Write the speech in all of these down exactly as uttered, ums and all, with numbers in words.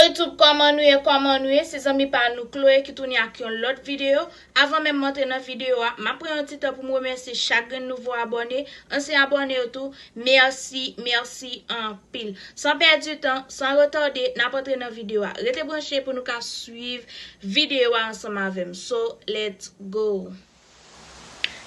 YouTube, kòman nou ye, kòman nou ye? Se zanmi pa nou Chloé ki tounen ak yon lòt videyo. Avan menm m antre nan videyo a, m ap pran yon ti tan pou m remèsye chak grenn nouvo abòne, ansyen abòne yo tou. Mèsi, mèsi anpil. San pèdi tan, san retade, n ap antre nan videyo a. Rete branche pou nou ka swiv videyo a ansanm avè m. So, let's go.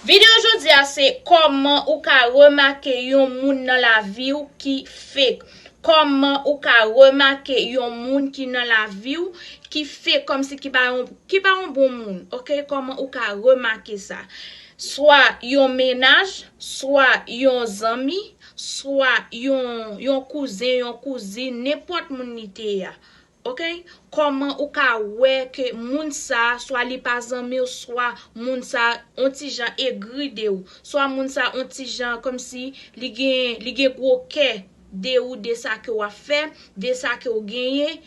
Videyo jodi a se kòman ou ka remake yon moun nan lavi w ki fake. Kòman ou ka remake yon moun ki nan lavi w ki fake, kòmsi ki pa yon, ki pa yon bon moun, oke? Kòman ou ka remake sa? Swa yon mennaj, swa yon zanmi, swa yon, yon kouzen, yon kouzin, nenpòt moun li te ye a. Oke? Kòman ou ka wè ke moun sa, swa li pa zanmi w, swa moun sa on ti jan egri de ou, swa moun sa on ti jan kòmsi li gen, li gen gwo kè de ou, de sa ke w ap fè, de sa ke w genyen,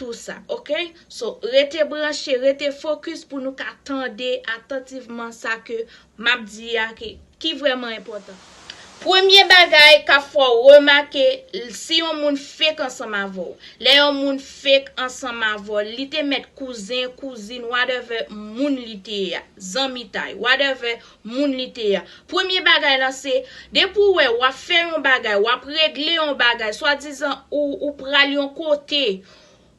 tou sa, oke? So, rete branche, rete focus pou nou ka tande atantivman sa ke m ap di a ki, ki vrèman enpòtan. Premye bagay k ap fè w remake si yon moun fake ansanm avè w. Lè yon moun fake ansanm avè w, li te mèt kouzen, kouzin, whatever moun li te ye a, zanmitay, whatever moun li te ye a. Premye bagay la se, depi w wè w ap fè yon bagay, w ap regle yon bagay, swadizan ou, ou pral yon kote,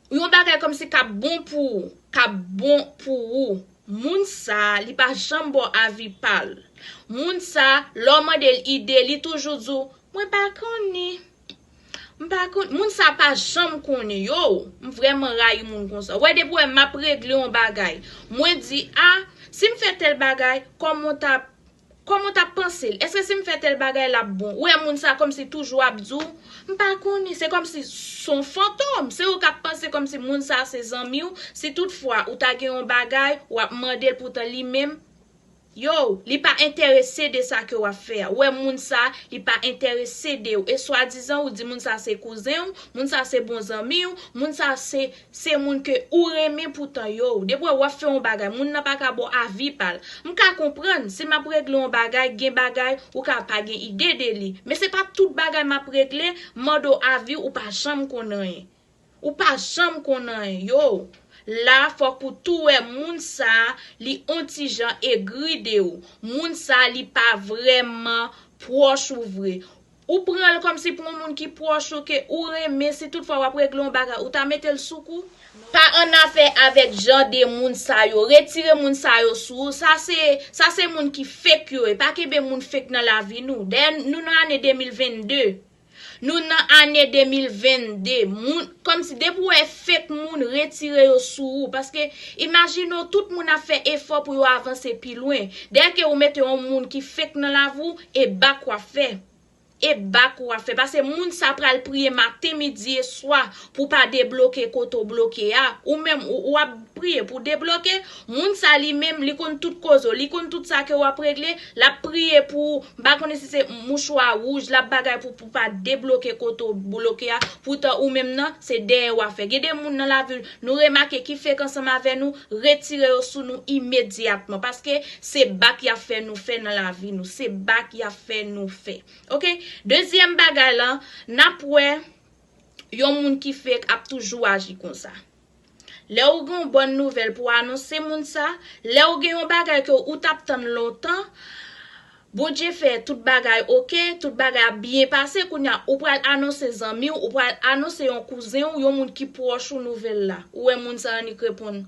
yon bagay kòmsi k ap bon pou ou, k ap bon pou ou. Moun sa, li pa janm ba w avi pa l. Moun sa, lè w mande l ide, li toujou di w, "Mwen pa konnen. M pa konnen." Moun sa pa janm konnen. Yo, m vrèman rayi moun konsa. Ou wè, depi w wè m ap regle yon bagay, mwen di, "A, si m fè tèl bagay, kòman w t ap, kòman w t ap panse l? Èske si m fè tèl bagay, l ap bon?" Ou wè, moun sa kòmsi toujou ap di w, "M pa konnen." Se kòmsi s on fantòm. Se ou k ap panse kòmsi moun sa se zanmi w. Si toutfwa ou ta gen yon bagay, w ap mande l, poutan li menm, yo, li pa enterese de sa ke w ap fè a. Ou wè, moun sa, li pa enterese de w. E swadizan ou di moun sa se kouzen w, moun sa se bon zanmi w, moun sa se, se moun ke ou renmen, poutan yo, depi w ap fè yon bagay, moun nan pa ka ba w avi pa l. M ka konprann, si m ap regle yon bagay, gen bagay ou ka pa gen ide de li. Men se pa tout bagay m ap regle, m mande w avi, ou pa janm konn anyen. Ou pa janm konn anyen. Yo, la, fòk ou tou wè moun sa, li on ti jan egri de ou. Moun sa, li pa vrèman pwòch ou vre. Ou pran l kòmsi pou yon moun ki pwòch ou, ke ou renmen, si toutfwa w ap regle yon bagay, ou ta mete l sou kou. Pa annafè avèk jan de moun sa yo. Retire moun sa yo sou ou. Sa se, sa se moun ki fake yo ye. Pa kenbe moun fake nan lavi nou. Dayè, nou nan ane de mil vennde. Nou nan ane de mil vennde. Moun, kòmsi depi w wè fake moun, retire yo sou ou. Paske, imajine w, tout moun ap fè efò pou yo avanse pi lwen. Dèyè ke ou mete yon moun ki fake nan lavi w, e bak w ap fè. E bak w ap fè. Paske moun sa pral priye maten, midi e swa pou pa debloke kote w bloke a. Ou menm, ou, ou ap priye pou debloke. Moun sa li menm, li konn tout koze w, li konn tout sa ke w ap regle, l ap priye pou ou. M pa konnen si se mouchwa wouj, l ap bagay pou, pou pa debloke kote w bloke a. Poutan ou menm nan, se dèyè w ap fè. Gen de moun nan lavi nou remake ki fake ansanm avè nou, retire yo sou nou imedyatman. Paske se bak y ap fè nou fè nan lavi nou. Se bak y ap fè nou fè. Oke? Dezyèm bagay lan, n ap wè yon moun ki fake ap toujou aji konsa. Lè ou gen yon bòn nouvèl pou w anonse moun sa, lè ou gen yon bagay ke ou t ap tann lontan, Bondye fè tout bagay oke, tout bagay ap byen pase, kounye a ou pral anonse zanmi w, ou pral anonse yon kouzen w, yon moun ki pwòch ou nouvèl la. Ou wè moun sa annik reponn,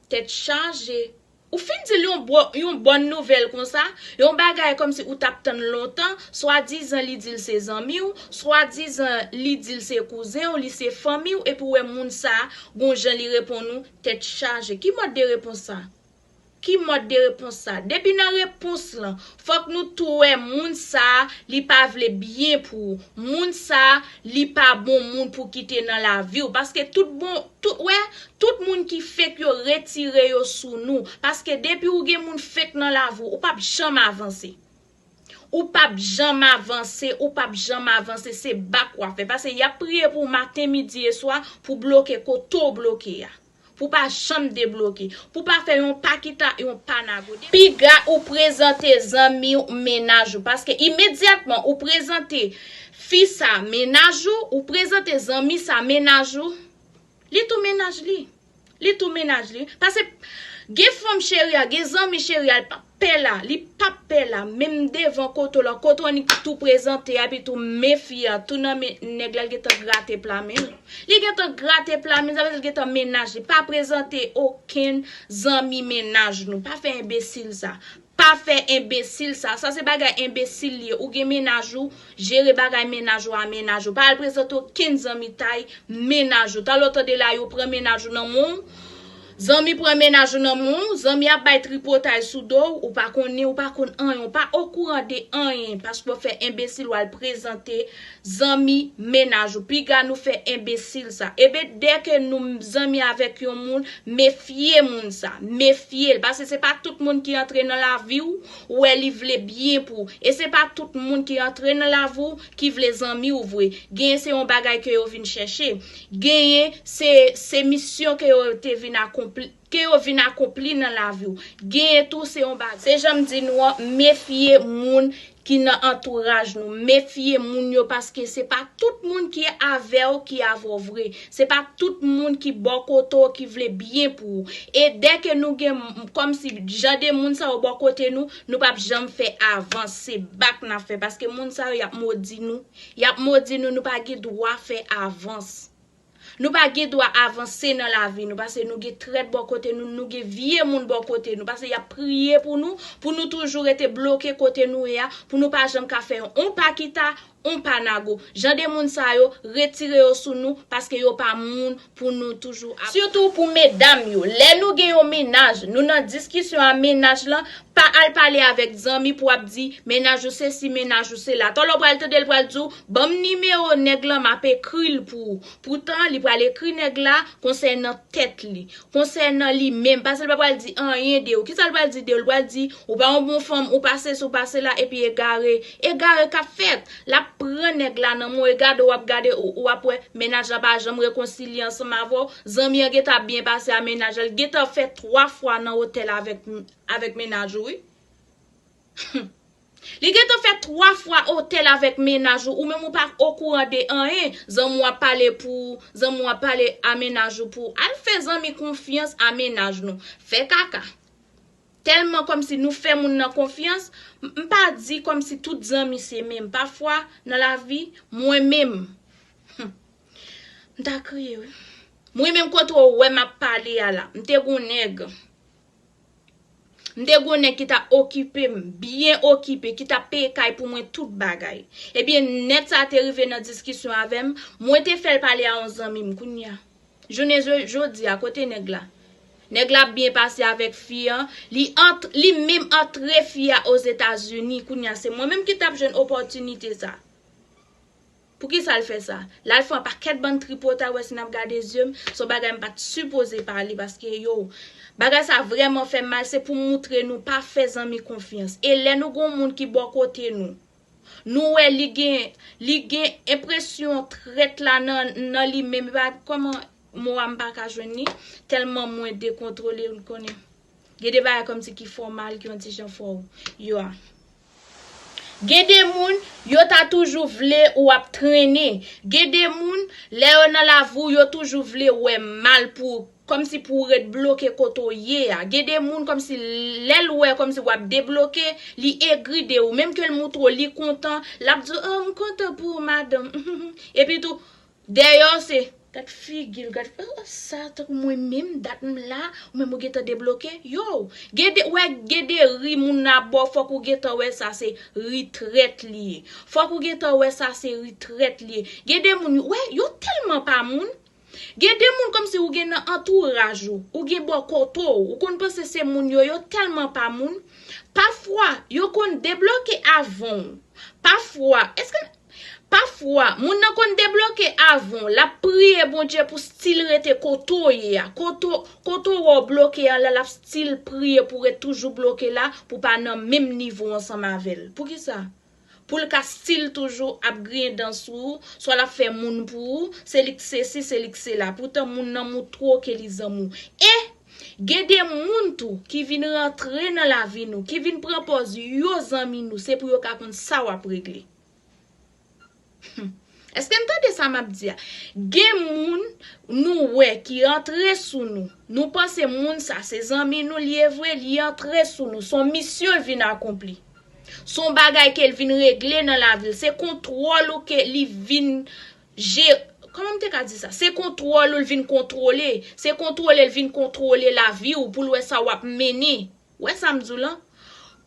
tèt chaje. Ou fin di l yon bò-, yon bòn nouvèl konsa, yon bagay kòmsi ou t ap tann lontan, swadizan li di l se zanmi w, swadizan li di l se kouzen w, li se fanmi w, epi w wè moun sa, gon jan li reponn ou, tèt chaje. Ki mòd de repons sa? Ki mòd de repons sa? Depi nan repons lan, fòk nou tou wè moun sa, li pa vle byen pou ou. Moun sa, li pa bon moun pou kite nan lavi w. Paske tout bon, tout, wè, tout moun ki fake yo, retire yo sou nou. Paske depi ou gen moun fake nan lavi w, ou p ap janm avanse. Ou p ap janm avanse, ou p ap janm avanse, se bak w ap fè. Paske y ap priye pou w maten, midi e swa pou bloke kote w bloke a. Pou pa janm debloke. Pou pa fè yon pa kita, yon pa nago. Piga ou prezante zanmi w mennaj ou. Paske imedyatman ou prezante fi sa mennaj ou, ou prezante zanmi sa mennaj ou, Li tou mennaj li. Li tou mennaj li. Paske gen fanm cheri a, gen zanmi cheri a, li p ap pè la. Li p ap pè la. Menm devan kote w la, kote w annik tou prezante a, epi tou men fi a, tou nan men nèg la, l gentan grate pla men l. Li gentan grate pla men l, sa vle di l gentan mennaj li. Pa prezante okenn zanmi mennaj nou. Pa fè enbesil sa. Pa fè enbesil sa. Sa se bagay enbesil li ye. Ou gen mennaj ou, jere bagay mennaj ou a mennaj ou. Pa al prezante okenn zanmitay mennaj ou. Talè w tande la, yo pran mennaj ou nan men w. Zanmi pran mennaj ou nan men w. Zanmi ap bay tripotay sou do w. Ou pa konnen, ou pa konn anyen. Ou pa okouran de anyen. Paske w fè enbesil, w al prezante zanmi mennaj ou. Piga nou fè enbesil sa. Ebyen, dèke nou zanmi avèk yon moun, mefye moun sa. Mefye l. Paske se pa tout moun ki antre nan lavi w, ou wè li vle byen pou ou. E se pa tout moun ki antre nan lavi w ki vle zanmi w vre. Genyen se yon bagay ke yo vin chèche. Genyen se, se misyon ke yo te vin akonpli, ke yo vin akonpli nan lavi w. Genyen tou se yon bagay. Se jan m di nou an, mefye moun ki nan antouraj nou. Mefye moun yo, paske se pa tout moun ki avè w ki avè w vre. Se pa tout moun ki bò kote w ki vle byen pou ou. E dèke nou gen m-, kòmsi jan de moun sa yo bò kote nou, nou p ap janm fè avans. Se bak n ap fè, paske moun sa yo, y ap modi nou. Y ap modi nou, nou pa gen dwa fè avans. Nou pa gen dwa avanse nan lavi nou, paske nou gen trèt bò kote nou, nou gen vye moun bò kote nou, paske y ap priye pou nou, pou nou toujou rete bloke kote nou ye a, pou nou pa janm ka fè yon pa kita, yon pa nago. Jan de moun sa yo, retire yo sou nou, paske yo pa moun pou nou toujou ap. Sitou pou medam yo, lè nou gen yon mennaj, nou nan diskisyon a mennaj lan, pa al pale avèk zanmi pou ap di, mennaj ou sesi, mennaj ou sela. Talè w pral tande l pral di w, ban m nimewo nèg lan, m ap ekri l pou ou. Poutan, li pral ekri nèg la konsènan tèt li, konsènan li menm, paske l pa pral di anyen de ou. Kisa l pral di de ou? L pral di, ou pa yon bon fanm, ou pa sesi, ou pa sela, epi egare, egare k ap fèt. L ap pran nèg la nan men w, e gade w ap gade, ou, w ap wè, mennaj la pa janm rekonsilye ansanm avè w. Zanmi an gentan ap byen pase a mennaj la. L gentan fè twa fwa nan otèl avèk, avèk mennaj ou, wi. Li gentan fè twa fwa otèl avèk mennaj ou, ou menm ou pa okouran de anyen. Zanmi w ap pale pou, zanmi w ap pale a mennaj ou pou. Al fè zanmi konfyans a mennaj nou. Fè kaka. Tèlman kòmsi nou fè moun nan konfyans, m, m pa di kòmsi tout zanmi se menm. Pafwa, nan lavi, mwen menm, hmm, m ta kriye, wi. Mwen menm kote w wè m ap pale a la, m te gon nèg. M te gon nèg ki t ap okipe m, byen okipe, ki t ap peye kay pou mwen tout bagay. Ebyen, nèg sa te rive nan diskisyon avè m, mwen te fè l pale a yon zanmi m kounye a. Jounen jo-, jodi a, kote nèg la? Nèg la ap byen pase avèk fi an, li ant-, li menm antre fi a Ozetazini, kounye a se mwen menm ki t ap jwenn opòtinite sa. Poukisa l fè sa? L al fè yon pakèt bann tripotay, wè si n ap gade zye m, se yon bagay m pa t sipoze pale, paske yo, bagay sa vrèman fè m mal, se pou moutre nou pa fè zanmi konfyans. E lè nou gon moun ki bò kote nou, nou wè li gen, li gen enpresyon trèt la nan, nan li menm, e pa kòman mo a m pa ka jwenn li, tèlman mwen dekontwole, ou konnen. Gen de bagay kòmsi ki fè w mal, ki yon ti jan fè w yo a. Gen de moun, yo ta toujou vle ou ap trennen. Gen de moun, lè yo nan lavi w, yo toujou vle wè mal pou ou, kòmsi pou w ret bloke kote w ye a. Gen de moun, kòmsi lè l wè kòmsi w ap debloke, li egri de ou. Menm ke l moutre w li kontan, l ap di w, oh, m kontan pou ou, madanm. Epi tou, dèyè w se, gad figi l, gad, oh, sa tankou mwen menm, dat m la, ou menm ou gentan debloke. Yo, gen de, wè, gen de ri moun nan ap ba w, fòk ou gentan wè sa se ri trèt li ye. Fòk ou gentan wè sa se ri trèt li ye. Gen de moun, wè, yo tèlman pa moun. Gen de moun kòmsi ou gen nan antouraj ou, ou gen bò kote w, ou konn panse se moun yo, yo tèlman pa moun. Pafwa, yo konn debloke avan w. Pafwa, èske, pafwa, moun nan konn debloke avan w, l ap priye Bondye pou still rete kote w ye a. Kote w, kote w wè w bloke an la, l ap still priye pou w ret toujou bloke la, pou w pa nan menm nivo ansanm avè l. Poukisa? Pou l ka still toujou ap griyen dan sou ou, swa l ap fè moun pou ou, se li k sesi, se li k sela. Poutan moun nan moutre w ke li zanmi w. E gen de moun tou ki vin rantre nan lavi nou, ki vin pran pòz yo zanmi nou, se pou yo ka konn sa w ap regle. Hmm. Èske n tande sa m ap di a? Gen moun nou wè ki antre sou nou. Nou panse moun sa se zanmi nou li ye vre, li antre sou nou. Se yon misyon l vin akonpli. Se yon bagay ke l vin regle nan lavi l. Se kontwòl ou ke li vin je-, kòman m te ka di sa? Se kontwòl ou l vin kontwole. Se kontwole l vin kontwole lavi w pou l wè sa w ap mennen. Wè sa m di w lan?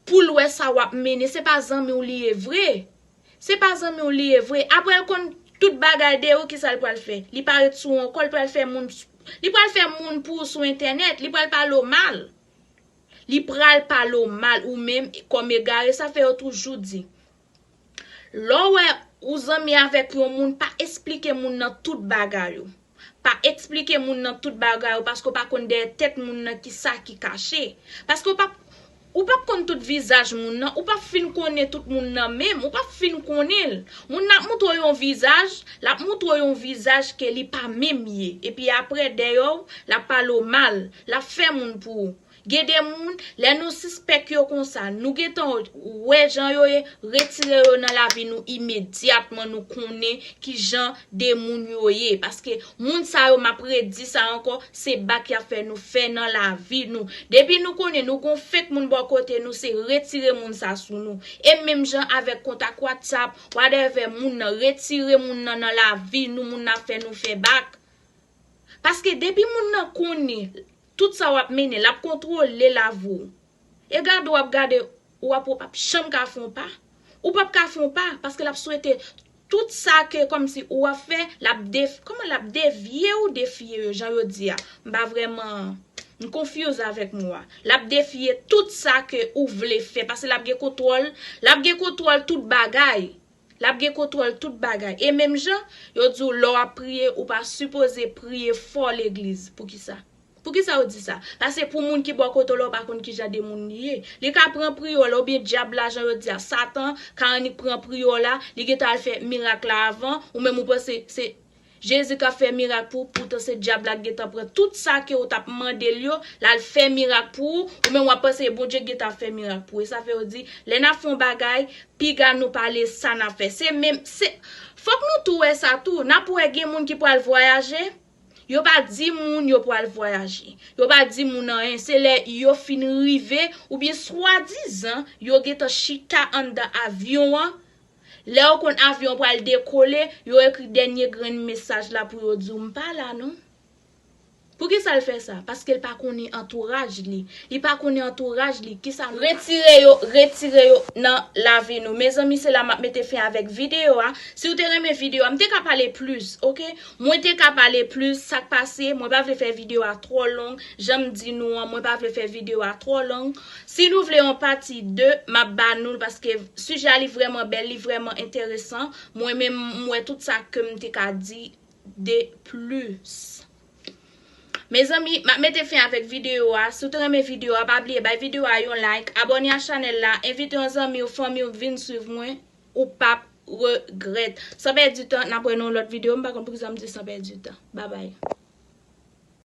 Pou l wè sa w ap mennen. Se pa zanmi w li ye vre. Se pa zanmi w li ye vre. Apre l konn tout bagay de ou, kisa l pral fè? Li pa ret sou ou ankò, li pral fè moun, li pral fè moun pou ou sou entènèt, li pral pale w mal. Li pral pale w mal ou menm kòm egare, sa fè yo toujou di. Lè w wè ou zanmi avèk yon moun, pa eksplike moun nan tout bagay ou. Pa eksplike moun nan tout bagay ou paske w pa konn dèyè tèt moun nan kisa ki kache. Paske w p ap, ou p ap konn tout vizaj moun nan, ou p ap fin konnen tout moun nan menm, ou p ap fin konnen l. Moun nan ap montre w yon vizaj, l ap montre w yon vizaj ke li pa menm ye. Epi apre dèyè w, l ap pale w mal, l ap fè moun pou ou. Gen de moun, lè nou sispèk yo konsa, nou gentan wè jan yo ye, retire yo nan lavi nou imedyatman, nou konnen ki jan de moun yo ye. Paske moun sa yo, m ap redi sa ankò, se bak y ap fè nou fè nan lavi nou. Depi nou konnen nou gon fake moun bò kote nou, se retire moun sa sou nou. E menm jan avèk kontak WhatsApp, whatever moun nan, retire moun nan nan lavi nou, moun nan ap fè nou fè bak. Paske depi moun nan konnen tout sa w ap mennen, l ap kontwole lavi w. E gade w ap gade, ou ap, ou p ap janm ka fè yon pa. Ou p ap ka fè yon pa, paske l ap swete tout sa ke kòmsi ou ap fè, l ap def-, kòman l ap devye ou defye yo, jan yo di a. M pa vrèman, m confuse avèk mo a. L ap defye tout sa ke ou vle fè, paske l ap gen kontwòl, l ap gen kontwòl tout bagay. L ap gen kontwòl tout bagay. E menm jan, yo di w lè w ap priye, ou pa sipoze priye fò legliz. Poukisa? Poukisa yo di sa? Paske pou moun ki bò kote w la, ou pa konn ki jan de moun li ye. Li ka pran priyòl la, oubyen dyab la, jan yo di a, Satan ka annik pran priyòl la, li gentan al fè mirak la avan, ou menm ou panse se Jezi k ap fè mirak pou ou, poutan se dyab la k gentan pran tout sa ke ou t ap mande l yo, l al fè mirak pou ou, ou menm w ap panse Bondye k gentan ap fè mirak pou ou. E sa fè yo di, lè n ap fè yon bagay, piga nou pale sa n ap fè. Se menm, se, fòk nou tou wè sa tou. N ap wè gen moun ki pral vwayaje, yo pa di moun yo pral vwayaje. Yo pa di moun anyen. Se lè yo fin rive, oubyen swadizan, yo gentan chita anndan avyon an, lè yo konn avyon pral dekole, yo ekri dènye grenn mesaj la pou yo di w, "M pa la non." Poukisa l fè sa? Paske l pa konnen antouraj li. Li pa konnen antouraj li. Kisa nou retire yo, retire yo nan lavi nou. Mezanmi, se la m ap mete fen avèk videyo a. Si w te renmen videyo a, m te ka pale plis, oke? Mwen te ka pale plis, sa k pase, mwen pa vle fè videyo a twò long. Jan m di nou an, mwen pa vle fè videyo a twò long. Si nou vle yon pati de, m ap ba nou l, paske sijè a li vrèman bèl, li vrèman enteresan. Mwen menm, m wè tout sa ke m te ka di de plis. Mezanmi, m ap mete fen avèk videyo a. Si w te renmen videyo a, pa bliye bay videyo a yon like, abòne a chanèl la, envite yon zanmi w, fanmi w vin swiv mwen, ou p ap regrèt. San pèdi tan, n ap wè nan yon lòt videyo. M pa konn poukisa m di san pèdi tan. Babay.